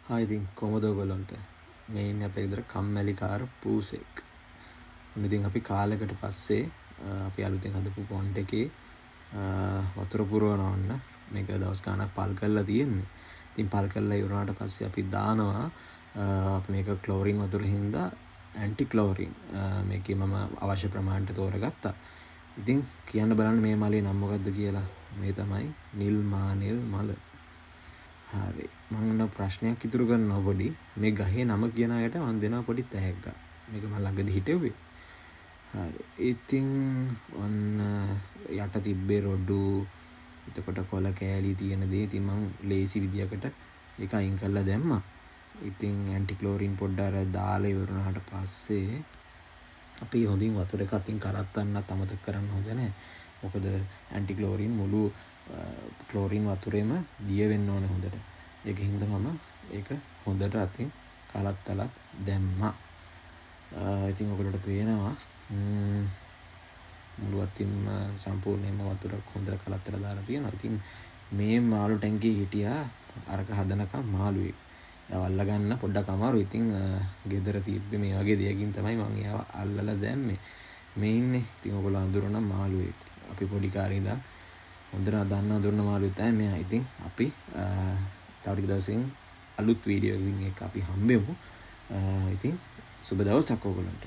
Hi, ඉතින් කොහමද ඔයගොල්ලන්ට? මේ ඉන්නේ අපේ ගෙදර කම්මැලිකාර පූසෙක්. ඔන්න ඉතින් අපි කාලෙකට පස්සේ අපි අලුතෙන් හදපු පොන්ඩ් එකේ වතුර පුරවනවා ඔන්න. මේක දවස් ගාණක් පල් කරලා තියෙන්නේ. ඉතින් පල් කරලා ඉවර වුණාට පස්සේ අපි දානවා අපි මේක ක්ලෝරින් වතුර හින්දා ඇන්ටි ක්ලෝරින් මේකේ මම අවශ්‍ය ප්‍රමාණයට තෝරගත්තා. ඉතින් කියන්න බලන්න මේ මලේ නම මොකද්ද කියලා. මේ තමයි නිල් මානෙල් මල. හරි. මං ඔන්න ප්‍රශ්නයක් ඉතුරු කරනවා පොඩි. මේ ගහේ නම කියන අයට මං දෙනවා පොඩි තෑග්ගක්. මේක මං ළඟදී හිටෙව්වේ. හරි. ඉතින් ඔන්න යට තිබ්බේ රොඩු, එතකොට කොළ කෑලි තියෙන දේ. ඉතින් මං ලේසි විදියකට ඒක අයින් කරලා දැම්මා. ඉතින් ඇන්ටි ක්ලෝරින් පොඩ්ඩ අර දාලා ඉවර වුණාට පස්සේ අපි හොඳින් වතුර එක අතින් කරත්තන්නත් අමතක කරන්න හොඳ නෑ. මොකද ඇන්ටි ක්ලෝරින් මුළු ක්ලෝරින් වතුරේම දිය වෙන්න ඕනේ හොඳට. ඒක හින්දා මම ඒක හොඳට අතින් කලත්තලත් දැම්මා. ඉතින් ඔයගොල්ලන්ට පේනවා මුළු අතින්ම සම්පූර්ණයෙන්ම වතුර හොඳට කලත්තලා දාලා තියෙනවා. ඉතින් මේ මාළු ටැංකියේ හිටියා අරක හදනකම් මාළුවෙක්. එයාව අල්ලගන්න පොඩ්ඩක් අමාරුයි. ඉතින් ගෙදර තිබ්බේ මේ වගේ දෙයකින් තමයි මං එයාව අල්ලලා දැම්මේ. මේ ඉන්නේ. ඉතින් ඔයගොල්ලෝ අඳුරන මාළුවෙක්. අපි පොඩි කාලේ ඉඳන් හොඳට දන්න අඳුරන මාළුවෙක් තමයි මෙයා. ඉතින් අපි තව ටික දවසකින් අලුත් වීඩියෝ එකකින් එක්ක අපි හම්බෙමු. ඉතින් සුබ දවසක් ඔයගොල්ලන්ට.